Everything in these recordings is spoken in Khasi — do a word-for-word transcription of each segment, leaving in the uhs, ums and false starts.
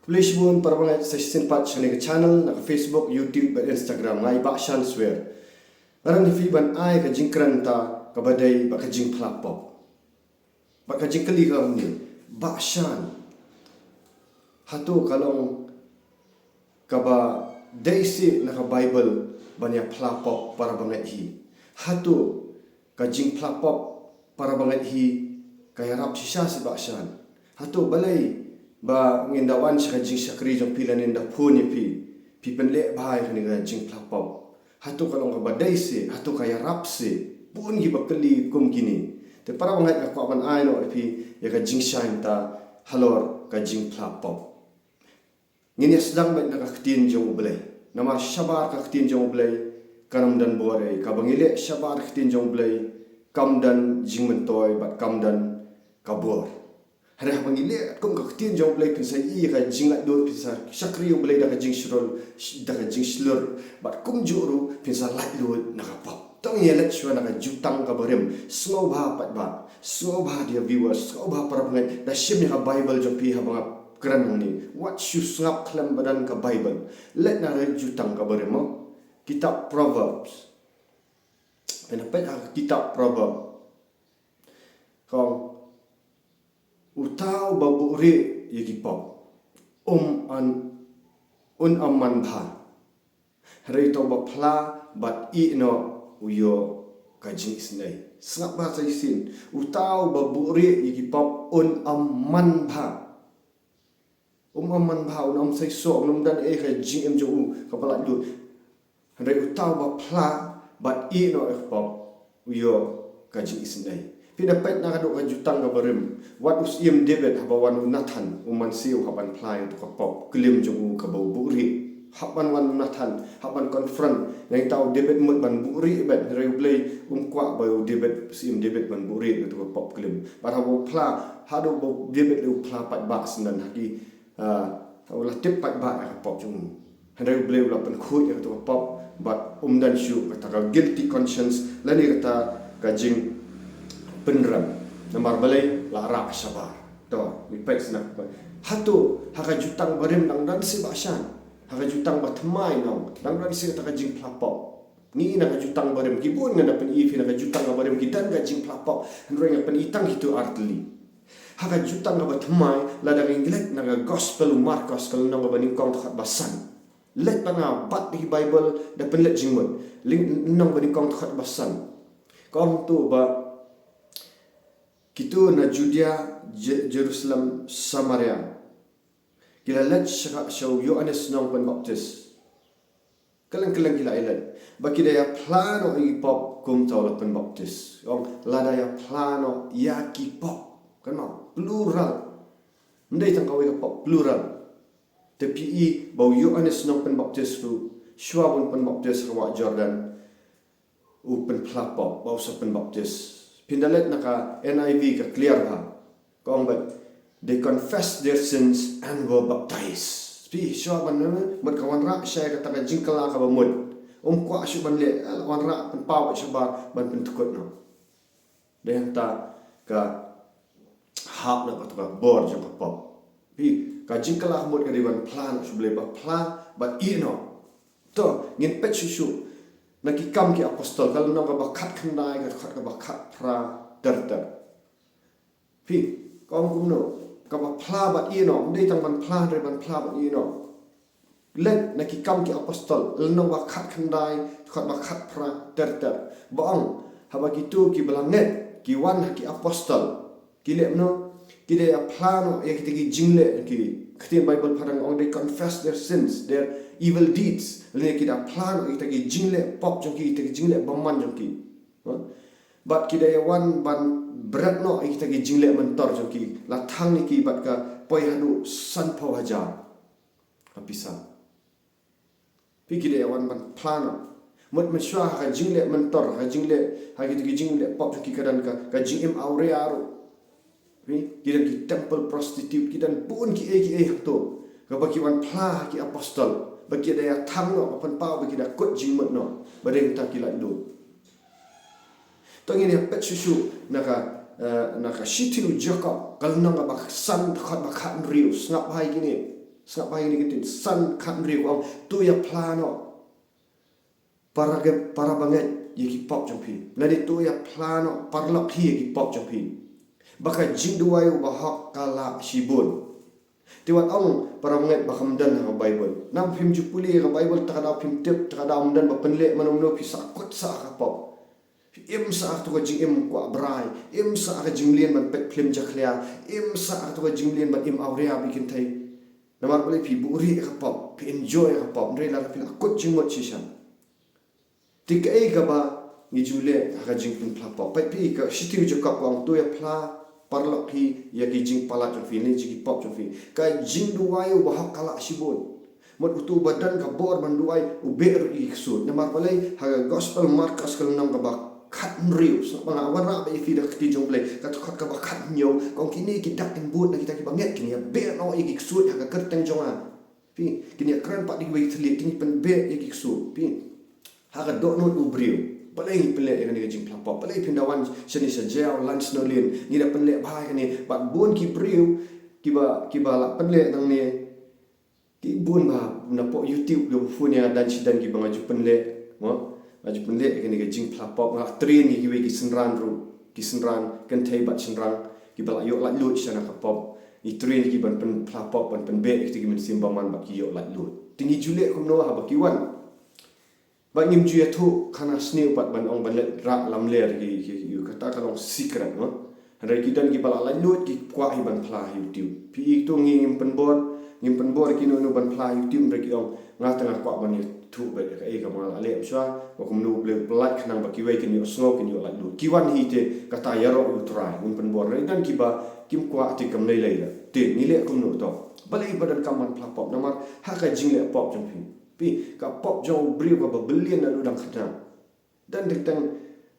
Khublei shibun para bangeit sa shisien pat sha kane ka channel na ka Facebook, YouTube bad Instagram. Nga i Bah Shan Swer. Nga don hi phi ban ai ka jingkren ta kaba dei bad ka jingphla pop. Bad ka jingkylli ka ong kumne, Bah Shan, hato ka long kaba dei seh na ka Baibl ban ïa phla pop para bangeit hi? Hato ka jingphla pop para bangeit hi ka ïarap shisha seh Bah Shan? Hato balei ba ngin da wan sha ka jingshakri jong phi lane ngin da phone ïa phi, phi pynleh bha ïa kane ka jingphla pop? Hato ka long kaba dei seh, hato ka ïarap seh? Bun kiba kylli kum kine. Te para bangeit nga kwah ban ai noh ïa phi ïa ka jingshai mynta halor ka jingphla pop. Ngin ïa sdang beit na ka ktien jong U Blei. Namar shabar ka ktien jong U Blei kam don bor ei. Kaba ngi leh shabar ka ktien jong U Blei kam don jingmyntoi bad kam don ka bor. Hynrei haba ngi leh kum ka ktien jong U Blei phin sa ïohi ïa ka jinglaitluid, phin sa shakri ïa U Blei da ka jingshlur, da ka jingshlur bad kumjuh ruh phin sa laitluid na ka pop. To ngin ïa leit shuwa na ka jutang kaba rim. Sngewbha paidbah, sngewbha dear viewers, sngewbha para bangeit, da shim ïa ka Baibl jong phi haba nga kren hangne. Wat shu sngap khlem ba don ka Baibl. Leit na ka jutang kaba rim mo. Kitab Proverbs. Phin peit ha ka kitab Proverbs. Ka ong, uta uba buhrieh ïa ki pop um an, un ym man bha. Hynrei uta uba phla bad ïeh noh u ïoh ka jingisynei. Sngap bha sa shisien. Uta uba buhrieh ïa ki pop un ym man bha. Um ym man bha, un ym seisoh, un ym don ei ha ka jingim jong u kaba laitluid. Hynrei uta uba phla bad ïeh noh ïa ka pop u ïoh ka jingisynei. Phi da peit na ka dei ka jutang kaba rim. Wat u Syiem David haba wan u Nathan u mansiew hap ban phla ïa uta ka pop klim jong u kaba u buhrieh. Hap ban wan u Nathan, hap ban confront. Nangta u David mut ban buhrieh beit, hynrei U Blei um kwah ba u David, Syiem David ban buhrieh ïa uta ka pop klim. Bad haba u phla, haduh ba u David leh u phla paidbah syndon ha ki, ah, u la tip paidbah ïa ka pop jong u. Hynrei U Blei u la pynkhuid ïa kata ka pop bad um don shuh kata ka guilty conscience lane kata ka jingpynrem. Namar balei? La rah shabar. To, ngi peit sha na ka pop. Hato ha ka jutang barim dang don seh Bah Shan? Ha ka jutang bathymmai nong dang don seh kata ka jingphla pop? Ngi na ka jutang barim, ki bun ngan da pyni ïa phi na ka jutang barim ki don ka jingphla pop. Hynrei nga pyni tang kito ar tylli. Ha ka jutang kaba thymmai, lada ngin leit na ka gospel u Markos ka lynnong kaba nyngkong dkhot ba san. Leit bad nga, bat ïa ki Baibl, da pynleit jingmut. Lynnong kaba nyngkong dkhot ba san. Ka ong to ba kito na Judea, Je-, Jerusalem, Samaria ki la leit sha, sha u Ïoannis Nongpynbaptis. Kylleng kylleng ki la ïaleit ba ki da ïa phla noh ïa ki pop kumta u la pynbaptis. Ong lada ïa phla noh ïa ki pop. Kan ma plural. Ym dei tang kawei ka pop, plural. Te phi i ba u Ïoannis Nongpynbaptis ruh shuwa ban pynbaptis ha wah Jordan u pynphla pop ba u sa pynbaptis. Phin da leit na ka N I V ka clear bha. Ka ong ba, they confessed their sins and were baptized. Phi shuwa ban mut ka wanrah shai kata ka jingkylla kaba mut. Um kwah shuh ban leh, eh, la wanrah pynpaw shabar ban pynthikut noh. Dei hangta ka hap na kata ka bor jong ka pop. Phi ka jingkylla kaba mut ka dei ban phla noh sha U Blei, ba phla bad ïeh noh. To ngin peit shuh shuh na Ki Kam ki Apostol ka lynnong kaba khatkhyndai, ka dkhot kaba khatphra ter ter. Phi, ka ong kumno, kaba phla bad ïeh noh, ym dei tang ban phla, hynrei ban phla bad ïeh noh. Leit na Ki Kam ki Apostol, lynnong ba khatkhyndai, dkhot ba khatphra ter ter. Ba ong, haba kito kiba la ngeit ki wan ha ki apostol, ki leh kumno, ki da ïa phla noh ïa kita ki jingleh, ki ktien Baibl phareng ong they confess their sins, their evil deeds. Lane ki da phla noh ïa kita ki jingleh pop jong ki, kita ki jingleh bymman jong ki. Bad ki da ïa wan ban bret noh ïa kita ki jingleh myntor jong ki, la thang ïa ki bad ka poi haduh sanphew hajar ka pisa. Phi, ki da ïa wan ban phla noh. Mut mynshuwa ha ka jingleh myntor, ha ka jingleh, ha kita ki jingleh pop jong ki ka don ka, ka jingim awria ruh. Phi, ki don ki temple prostitute, ki don bun kiei kiei hangto. Kaba ki wan phla ha ki apostol, ba ki da ïa thang noh, ba pynpaw ba ki da kut jingmut noh. Ba dei hangta ki la ïoh. To ngin ïa peit shuh shuh na ka, eh, na ka shithi u Jakob, ka lynnong kaba san, dkhot ba khathynriew, sngap bha ïa kine. Sngap bha ïa kane ka ktien, San khathynriew, ka ong, to ïa phla noh, para, para bangeit, ïa ki pop jong phi. Lane to ïa phla noh, paralok hi, ïa ki pop jong phi, ba ka jingduwai u bahok ka lah shibun. Te wat ong para bangeit ba kam don ha ka Baibl. Namar phim ju pule ïa ka Baibl, te ka daw phim tip, te ka daw ym don ba pynleh mano mano, phi sahkut sah ha ka pop. Phi im sah ha kato ka jingim kwah brai, im sah ha ka jingmlien ban peit phlim jakhlia, im sah ha kato ka jingmlien ban im awria bad ki kynthei. Namar balei? Phi buhrieh ïa ka pop, phi enjoy ïa ka pop, hynrei lada phi la kut jingmut shisha. Te kaei kaba ngi ju leh ha ka jingpynphla pop? Peit phi, ka shithi u Jakob ka ong, to ïa phla, paralok hi, ïa ki jingpalat jong phi, ne ïa ki pop jong phi. Ka jingduwai u bahok ka lah shibun. Mut uto uba don ka bor ban duwai u beh ruh ïa ki ksuid. Namar balei? Ha ka Gospel Markos ka lynnong kaba khathynriew, sngap bha, nga wanrah beit ïa phi da ka ktien jong U Blei, ka dkhot kaba khathynñiew, ka ong, kine ki dak-einbud na kita kiba ngeit kin ïa beh noh ïa ki ksuid ha ka kyrteng jong nga. Phi, kin ïa kren pat da kiwei ki thylliej, kin ïa pynbeh ïa ki ksuid. Phi, ha ka dohnud u briew, balei ngi pynleh ïa kane ka jingphla pop? Balei phin da wan shane sha Jaïaw Line Snow Lane, ngi da pynleh bha ïa kane, bad bun ki briew kiba, kiba la pynleh nangne, ki bun bha, napoh YouTube, kiba phone ïa nga don shi don kiba nga ju pynleh, mo? Nga ju pynleh ïa kane ka jingphla pop, nga train ïa kiwei ki synran ruh, ki synran kynthei bad shynrang kiba la ïoh laitluid sha na ka pop. Ngi train ïa ki ban pynphla pop, ban pynbeh ïa kita ki mynsiem bymman bad ki ïoh laitluid. Te ngi ju leh kumno haba ki wan? Bad ngim ju ïathuh khana sniew pat ban ong ban leit rah lamler ki, ki, ki, kata ka long secret, mo? Hynrei ki don kiba la laitluid, ki kwah hi ban phla ha YouTube. Phi i, to ngi ngim pynbor, ngim pynbor kino kino ban phla ha YouTube, hynrei ki ong, nga te nga kwah ban ïathuh beit ïa kaei kaba nga la leh mynshwa, ba kumno U Blei u pyllait khnang ba kiwei kin ïohsngew, kin ïoh laitluid. Ki wan hi te kata ïaroh ïa U Trai, ngim pynbor. Hynrei don kiba kim kwah, te kam lei lei la. Te ngi leh kumno to? Balei ba donkam ban phla pop? Namar ha ka jingleh pop jong phi, phi, ka pop jong u briew kaba byllian naduh dang khynnah. Don teng teng,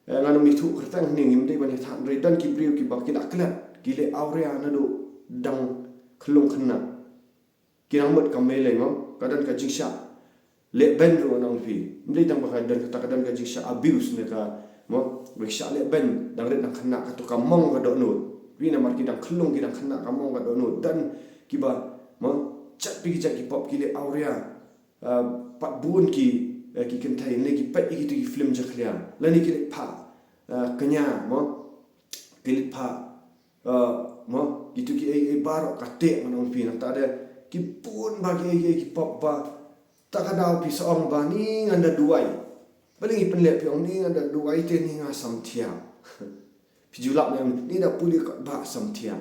eh, ngan ym ïathuh kyrteng hangne, ngim dei ban ïathuh, hynrei don ki briew kiba ki da klet, ki leh awria naduh dang khlung khynnah. Ki nang mut kam lei lei, mo? Ka don ka jingshah lehbeiñ ruh, ngan ong ïa phi. Ym dei tang ba ka don kata, ka don ka jingshah abuse ne ka, mo? Ba ki shah lehbeiñ dang rit dang khynnah, kato ka mong ka dohnud. Phi, namar ki dang khlung, ki dang khynnah, ka mong ka dohnud. Don kiba, mo, jait pi ki jait ki pop, ki leh awria. Ah, pat bun ki, eh, ki kynthei, lane ki peit ïa kito ki film jakhlia, lane ki leit phah, ah, kñia, mo, ki leit phah, ah, mo, kito kiei kiei baroh, ka teh, ngan ong ïa phi. Nangta de ki bun bha kiei kiei ki pop ba, ta ka daw phi sa ong ba, ni ngan da duwai. Balei ngi pynleh? Phi ong, ni ngan da duwai te ni nga sam thiah. Phi ju lap ne em, ni da pule kot ba sam thiah.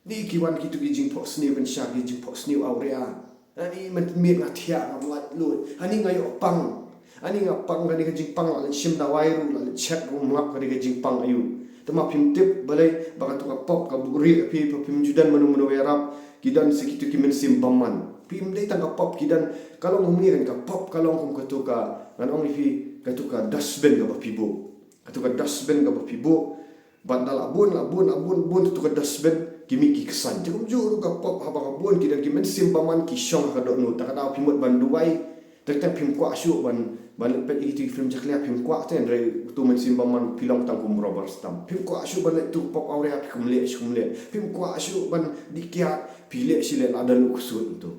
Ni ki wan kito ki jingphohsniew kynsha, ki jingphohsniew awria. Ani mynmiet nga thiah, nga laitluid. Ani nga ïoh pang. Ani nga pang, kane ka jingpang la leit shim dawai ruh, la leit check ruh, ym lap kane ka jingpang aïu. Te ma phim tip balei ba kato ka pop ka buhrieh ïa phi, ba phim ju don mano mano ïarap. Ki don sa kito ki mynsiem bymman. Phim dei tang ka pop ki don, ka long kumne kan, ka pop ka long kum kato ka, ngan ong ïa phi, kato ka dustbin kaba phi buh. Kato ka dustbin kaba phi buh. Bad da la bun, la bun, la bun, bun tu ka dustbin, ki mih ki ksain. Te kumjuh ruh ka pop, haba ka bun, ki don ki mynsiem bymman ki shong ha ka dohnud. Ta ka daw phi mut ban duwai, te tang phim kwah shuh ban, ban leit peit ïa kito ki film jakhlia, phim kwah te, hynrei uto u mynsiem bymman phi long tang kum rubber stamp. Phim kwah shuh ban leit tu pop awria, phi kum leh shi kum leh. Phim kwah shuh ban dih kiad, phi leh shi leh, la don u ksuid uto.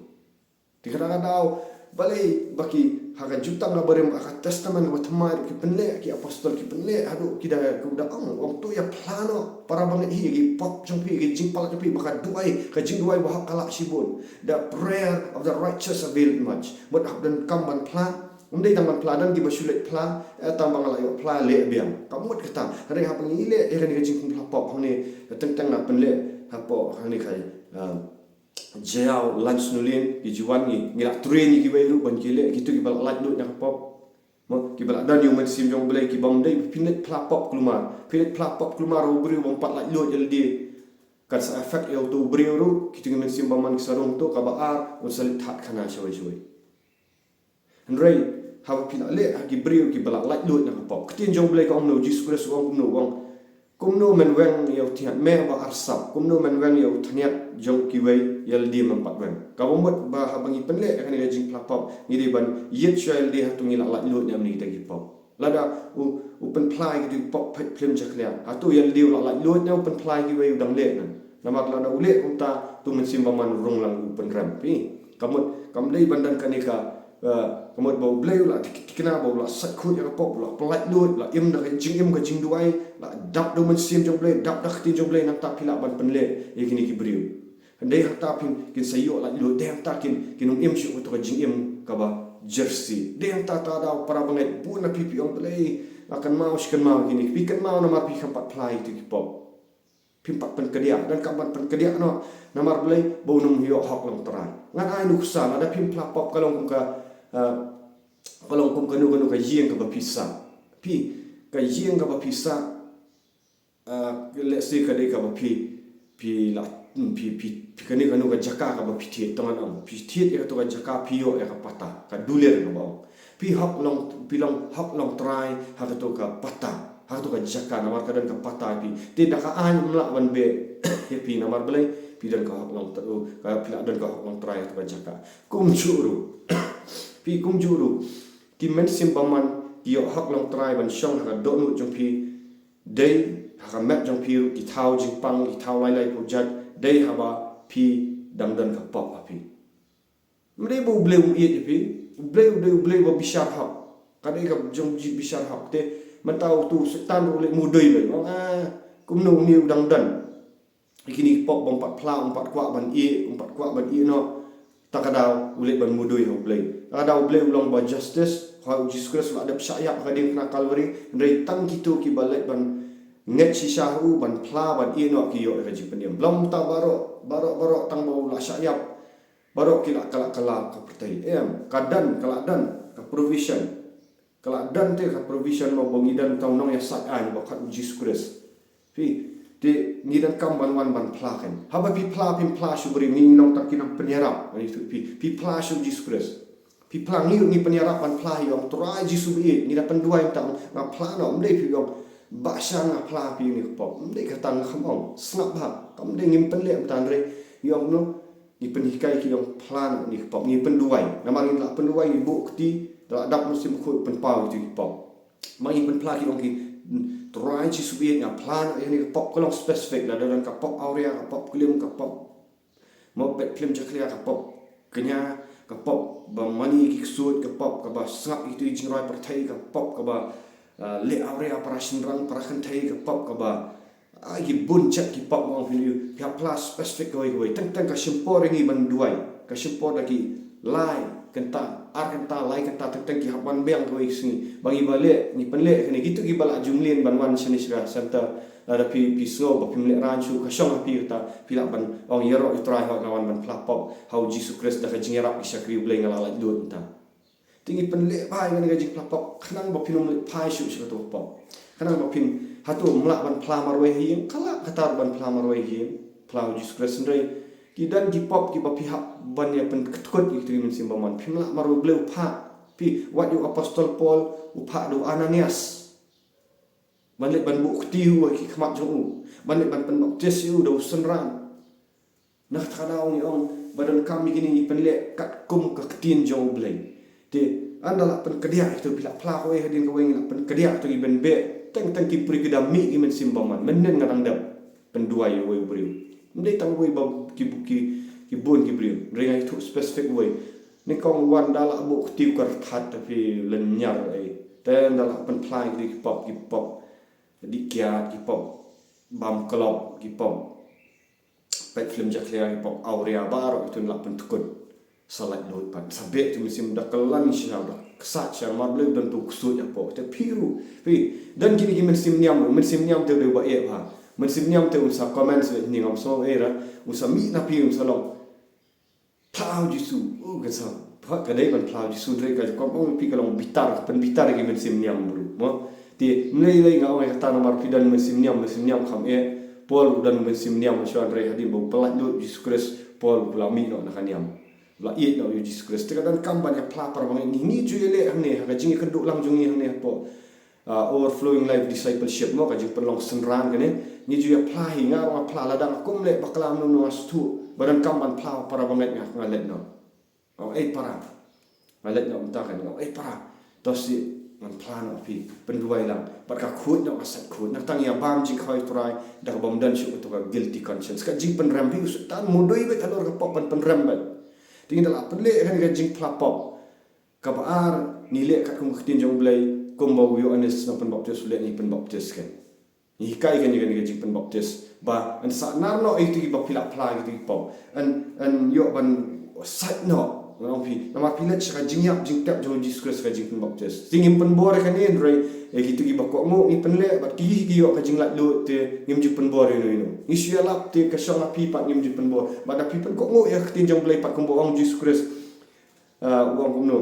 Te kata ka daw, balei ba ki ha ka Jutang kaba Rim, ha ka Testament kaba Thymmai ruh ki pynleh, ki apostol ki pynleh, haduh ki da, ki da ong, ong to ïa phla noh para bangeit hi ïa ki pop jong phi, ïa ki jingpalat jong phi, ba ka duwai, ka jingduwai ba hok ka lah shibun. The prayer of the righteous availeth much. Mut hap donkam ban phla, ym dei tang ban phla, don kiba shu leit phla, eh, tang ba nga la ïoh phla leh biang. Kam mut kata, hynrei haba ngi leh ïa kane ka jingphla pop hangne, teng teng nga pynleh hapoh hangne ka, ah, Jaïaw Line Snow Lane, ki ju wan, ngi, ngi la train ïa kiwei ruh ban ki leh, kito kiba la laitluid na ka pop. Mo, kiba la don ïa u mynsiem jong U Blei, kiba ym dei, phin leit phla pop kulmar. Phin leit phla pop kulmar u briew bym pat laitluid ïalade, kan sa affect ïa uto u briew ruh. Kito ki mynsiem bymman ki sa rung. To kaba ar, un sa leit thad khana shawei shawei. Hynrei haba phi la leh ha ki briew kiba la laitluid na ka pop, ka ktien jong U Blei ka ong kumno? U Jisu Khrist u ong kumno? U ong, kumno men weng ïa u thñiat me ba arsap, kumno men weng ïa u thñiat jong kiwei, ïalade mem pat weng. Kaba mut ba haba ngi pynleh ïa kane ka jingphla pop, ngi dei ban ïit shuwa ïalade, hato ngi la laitluid ne em na kita ki pop. Lada u, u pynphla ïa kita ki pop, peit film jakhlia, hato ïalade u la laitluid ne u pynphla ïa kiwei, u dang leh ngan? Namar lada u leh kumta, uto u mynsiem bymman u rung lang u pynrem. Phi, ka mut, kam dei ban don kane ka, eh, ka mut ba U Blei u la thikna, ba u la sait khuid ïa ka pop, u la pyllait luid, la im da ka jingim ka jingduwai, la dap da u mynsiem jong U Blei, dap da ka ktien jong U Blei, nangta phi lah ban pynleh ïa kine ki briew. Hynrei hangta phin, kin sa ïoh laitluid, hynrei hangta kin, kin ym im shuh kato ka jingim kaba jersey. Hynrei hangta, ta daw para bangeit, bun na phi phi ong, Blei, nga kynmaw shi kynmaw kine, phi kynmaw namar phi khlem pat phla ïa kito ki pop. Phim pat pynkdiah, donkam ban pynkdiah noh, namar Blei, ba un ym ïoh hok long trai. Ngan ai nuksa, lada phim phla pop ka long kum ka, eh, ka long kum kano kano ka ïing kaba phi sah. Phi, ka ïing kaba phi sah, ah, let's say ka dei kaba phi, phi la, hmm, phi, phi, phi kane kano ka jaka kaba phi thied, tang ngan ong, phi thied ïa kato ka jaka, phi ïoh ïa ka pata, ka dulir kaba ong. Phi hok long, phi long hok long trai ha kato ka pata, ha kato ka jaka, namar ka don ka pata ïa phi. Te da ka aiñ ym lah ban beh ïa phi, namar Blei, phi don ka hok long trai, ka, phi la don ka hok long trai ha kato ka jaka. Kumjuh ruh, phi, kumjuh ruh, ki mynsiem bymman ki ïoh hok long trai ban shong ha ka dohnud jong phi, dei ha ka met jong phi ruh, ki thaw jingpang, ki thaw lai lai pyrjat, dei haba phi dang don ka pop ha phi. Ym dei ba U Blei um ïeit ïa phi. U Blei, U Blei, U Blei ba bishar hok. Ka dei ka jong bishar hok. Te mynta uto u Soitan ruh u leh mudui bha, ong, ah, kumno une u dang don ïa kine ki pop ba um pat phla, um pat kwah ban ïeh, um pat kwah ban ïeh noh. Ta ka daw u leh ban mudui ha U Blei. Ta ka daw U Blei u long ba justice, ha U Jisu Khrist u la dep shah ïap ha ka diengphna Kalbari, hynrei tang kito kiba leit ban ngeit shisha ha u, ban phla, ban ïeh noh, ki ïoh ïa ka jingpynim. Ym tang baroh, baroh, baroh tang ba u la shah ïap, baroh ki la kylla, kylla ka pyrthei. Em, ka don, ka la don ka provision. Ka la don te ka provision mo ba ngi don tang nongïasaid aiñ ba khot U Jisu Khrist. Phi, te ngi donkam ban wan ban phla kein. Haba phi phla, phim phla sha u briew, ngi long tang ki nongpynïarap. Ngi tu phi, phi phla sha U Jisu Khrist. Phi phla, ngi, ngi pynïarap ban phla ïa u, ong Trai Jisu baieit, ngi da pynduwai, mynta nga phla noh, ym dei phi ong, Bah Shan nga phla phi ïa une u pop. Ym dei kata, nga kham ong, sngap bha, kam dei, ngim pynleh mynta, hynrei ngi ong noh, ngi pynhikai ki ong phla noh une u pop, ngi pynduwai. Namar ngi la pynduwai, ngi buh kti, da la dap Mynsiem Bakhuid pynpaw ïa kito ki pop. Ba ngi pynphla ki ong ki, Trai Jisu baieit, nga phla noh ïa une u pop, ka long specific, lada don ka pop awria, ka pop klim, ka pop mo peit phlim jakhlia, ka pop kñia, ka pop ba mane ki ksuid, ka pop kaba sngap ïa kito ki jingrwai pyrthei, ka pop kaba, ah, leh awria para shynrang para kynthei, ka pop kaba, ah, ki bun jait ki pop, mo phi, phi hap phla specific kawei kawei. Teng teng ka shim por ïa ngi ban duwai, ka shim por da ki lai kynta, ar kynta, lai kynta, teng teng ki hap wan biang kawei ka sngi. Ba ngi ba leh, ngi pynleh kane, kito kiba la ju mlien ban wan shane sha ka center, lada phi, phi sngew ba phim lehraiñ shuh, ka shong ha phi kata, phi lah ban ong, ïaroh ïa u Trai, hooid nga wan ban phla pop ha U Jisu Khrist, da ka jingïarap ki shakri U Blei nga la laitluid mynta. Te ngi pynleh bha ïa kane ka jingphla pop khnang ba phin ym leit phai shuh sha kato ka pop. Khnang ba phin, hato ym lah ban phla marwei ha ïing? Ka lah kata ruh ban phla marwei ha ïing, phla U Jisu Khrist, hynrei ki don ki pop kiba phi hap ban ïa pynkutkut ïa kito ki mynsiem bymman. Phim lah marwei, Blei u phah. Phi, wat ïa u Apostol Paul u phah da u Ananias ban leit ban buh kti ïa u ha ki khmat jong u, ban leit ban pynbaptis ïa u da u synran. Na kata ka daw ngi ong ba donkam ïa kine ngi pynleh katkum ka ktien jong U Blei. Te ynda lah pynkdiah ïa kito, phi lah phla kawei hadien kawei, ngi lah pynkdiah ïa kito, ngi pynbeh, teng teng ki briew ki da mih ki mynsiem bymman. Mynnin nga dang dep pynduwai ïa uwei u briew. Ym dei tang uwei ba ki, ki, ki bun ki briew. Hynrei nga ïathuh specific uwei. Nyngkong, wan da lah buh kti u kyrthat, te phi lynñiar ei. Te ynda lah pynphla ïa kito ki pop, ki pop dih kiad, ki pop bam klop, ki pop peit phlim jakhlia, ki pop awria, baroh kito ngi lah pynkut. Sa laitluid pat, sa beh kito ki mynsiem, da kylla shisha, da ksat shisha, namar Blei u don uto u ksuid hapoh. Te phi ruh, phi, don kine ki mynsiem niam ruh, mynsiem niam te u dei uba eh bha. Mynsiem niam te un sa comment sha phi, ngam sngew ei ruh, un sa mih na phi, un sa long, Phla ha U Jisu, u kan sa, phla, ka dei ban phla ha U Jisu, hynrei ka jingkyrkhu phi ka long bitar, pynbitar ïa ki mynsiem niam ruh, mo. Te ym lei lei nga ong ïa kata namar phi don mynsiem niam, mynsiem niam kham eh. Paul u don mynsiem niam shuwa, hynrei hadien ba u pyllait lut U Jisu Khrist, Paul u la mih noh na ka niam. U la ïeit noh ïa U Jisu Khrist. Te ka donkam ban ïa phla para bangeit, ngi, ngi ju ïaleh hangne ha ka jingïakynduh lang jong ngi hangne hapoh, ah, Overflowing Life Discipleship, mo, ka jingpynlong synran kane. Ngi ju ïa phla hi, nga ruh nga phla, lada nga kum leh bakla mano mano nga sngewthuh ba donkam ban phla para bangeit, nga, nga leit noh. Nga ong, ei para. Nga leit noh mynta kane, nga ong, ei para, to shu Ngan phla noh phi, pynduwai lang. Bad ka khuid noh ka sait khuid. Nangta ngi ïa bam jingkhawai Trai, da ka bym don shuh kato ka guilty conscience. Ka jingpynrem phi u Soitan, mudui beit halor ka pop ban pynrem beit. Te ngi da la pynleh kane ka jingphla pop. Kaba ar, ngi leh katkum ka ktien jong U Blei, kumba u Ïoannis nongpynbaptis u leh, ngi pynbaptis kan. Ngi hikai kane, kane ka jingpynbaptis. Ba yn sahnarno ïa kito kiba phi la phla, ïa kito ki pop. Yn, yn ïoh ban sait noh. Ngan ong phi, namar phi leit sha ka jingïap jingtep jong u Jisu Khrist ka jingpynbaptis. Te ngim pynbor ïa kane, hynrei ïa kito kiba kohnguh ngi pynleh, bad ki, ki ïoh ka jinglaitluid te ngim ju pynbor ïano ïano. Ngi shu ïalap te ka shong ha phi pat, ngim ju pynbor. Bad da phi pynkohnguh ïa ka ktien jong U Blei pat kumba ong u Jisu Khrist. Ah, u ong kumno?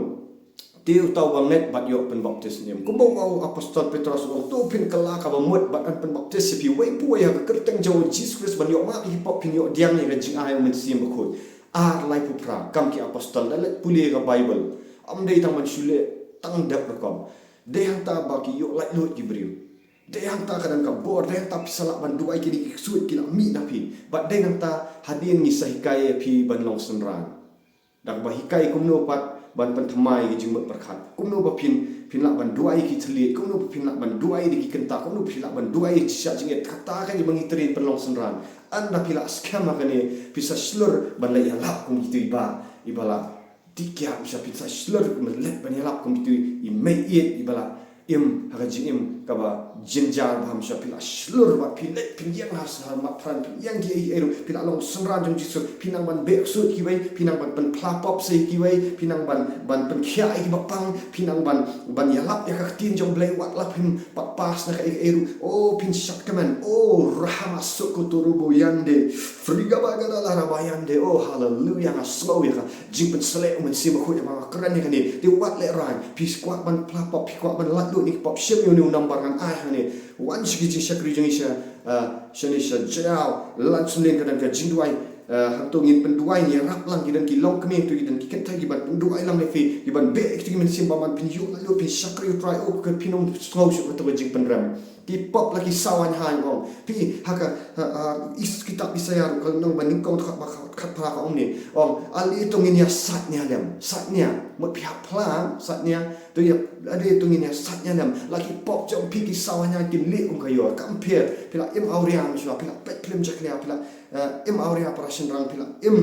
Te uta uba ngeit bad ïoh pynbaptis un im. Kumba u ong u apostol Petros, u ong, to phin kylla kaba mut bad yn pynbaptis ïa phi wei pa wei ha ka kyrteng jong u Jisu Khrist ban ïoh map ïa ki pop, phin ïoh pdiang ïa ka jingai u Mynsiem Bakhuid. Ar laiphew phra, kam ki apostol, da leit pule ïa ka Baibl. Ym dei tang ban shu leh tang dep rukom. Dei hangta ba ki ïoh laitluid ki briew. Dei hangta ka don ka bor, dei hangta phi sa lah ban duwai, kine ki ksuid ki la mih na phi. Bad dei hangta hadien ngi sa hikai ïa phi ban long synran. Da kaba hikai kumno pat ban pynthymmai ki jingmut pyrkhat. Kumno ba phin, phin lah ban duwai ki thylliej, kumno ba phin lah ban duwai da ki kynta, kumno ba phin lah ban duwai shisha jingit. Kata ka ba ngi trei pynlong synran. Ynda phi la skhem ha kane, phi sa shlur ban leit ïalap kum kito iba, iba la dih kiad, phi sa, phi sa shlur ban leit ban ïalap kum kito i meiieit iba la im ha ka jingim kaba jynjar bha, shisha phi la shlur bad phi leit phin ïeng ha sa ha mat phran, phin ïeng kiei kiei ruh, phi la long synran jong Jisu, phi nang ban beh ksuid kiwei, phi nang ban pynphla pop sa ïa kiwei, phi nang ban, ban pynkhiah ïa kiba pang, phi nang ban, ban ïalap ïa ka ktien jong U Blei wat la phim pat pass na kaei kaei ruh. O phin shad kmen, o rahama soko turubo yande, friga ba gada la raba yande, o haleluya, nga sngew ïa ka jingpynsleh u Mynsiem Bakhuid ïa ma nga kren ïa kane. Te wat lehraiñ, phi kwah ban phla pop, phi kwah ban laitluid na ki pop, shim ïa une u nambar ngan ai hangne. Wan sha ki jingshakri jong ngi sha, ah, shane sha Jaïaw, Lansonlane ka don ka jingduwai, ah, hangto ngin pynduwai, ngi ïarap lang, ki don ki longkmie hangto, ki don ki kynthei, ki ban pynduwai lang ïa phi, ki ban beh ïa kito ki mynsiem bymman, phin ïoh laitluid, phin shakri U Trai, o ka phin ym sngew shuh kato ka jingpynrem. Ki pop la ki saw haiñ haiñ, ong. Phi ha ka, ha, ha, is kitab Isaïah ruh ka lynnong ba nyngkong dkhot ba khat, khatphra ka ong kumne. Ong, ale to ngin ïa sait nia lem. Sait nia. Mut phi hap phla, sait nia. To ïa, ale to ngin ïa sait nia lem. La ki pop jong phi ki saw haiñ haiñ kin leh kum ka ïor. Kam pher, phi la im awria mynshuwa, phi la peit phlim jakhlia, phi la, eh, im awria para shynrang, phi la im,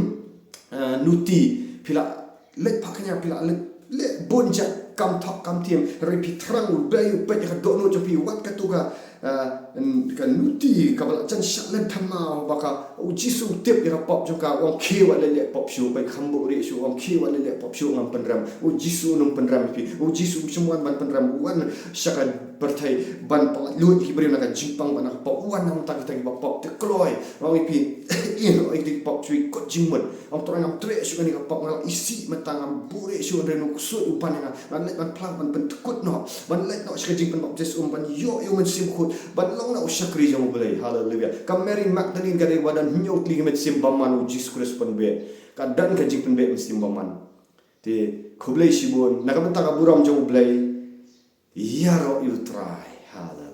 eh, nuti, phi la leit phah kñia, phi la leit leh bun jait kam thok kam tieng, hynrei phi thrang u dei u peit ïa ka dohnud jong phi, wat kato ka, ah, n-, ka nuti kaba la jan shah lynthama, ba ka, u Jisu u tip ïa ka pop jong ka, u ong khie wat leh leh pop shuh, peit kham buhrieh shuh, u ong khie wat leh leh pop shuh, ngam pynrem. U Jisu un ym pynrem ïa phi, u Jisu um shym wan ban pynrem, u wan sha ka pyrthei ban pyllait luid ïa ki briew na ka jingpang bad na ka pop, u wan na ka bynta kita kiba pop. Te kloi, u ong ïa phi, ïeh noh ïa kita ki pop, shu ïakut jingmut. Ong Trai, ngam treh shuh ïa kane ka pop, nga la isih mynta, ngam buhrieh shuh, hynrei une u ksuid u ban ïa nga, ngan leit ban phla, ban pynthikut noh, ban leit noh sha ka jingpynbaptis, um, ban ïoh ïa u Mynsiem Bakhuid, ban long noh u shakri jong U Blei. Haleluya. Ka Mary Magdalene ka dei ba don hynñiew tylli ki mynsiem bymman u Jisu Khrist pynbeh. Ka don ka jingpynbeh mynsiem bymman. Te khublei shibun na ka bynta ka burom jong U Blei. Ïaroh ïa U Trai. Haleluya.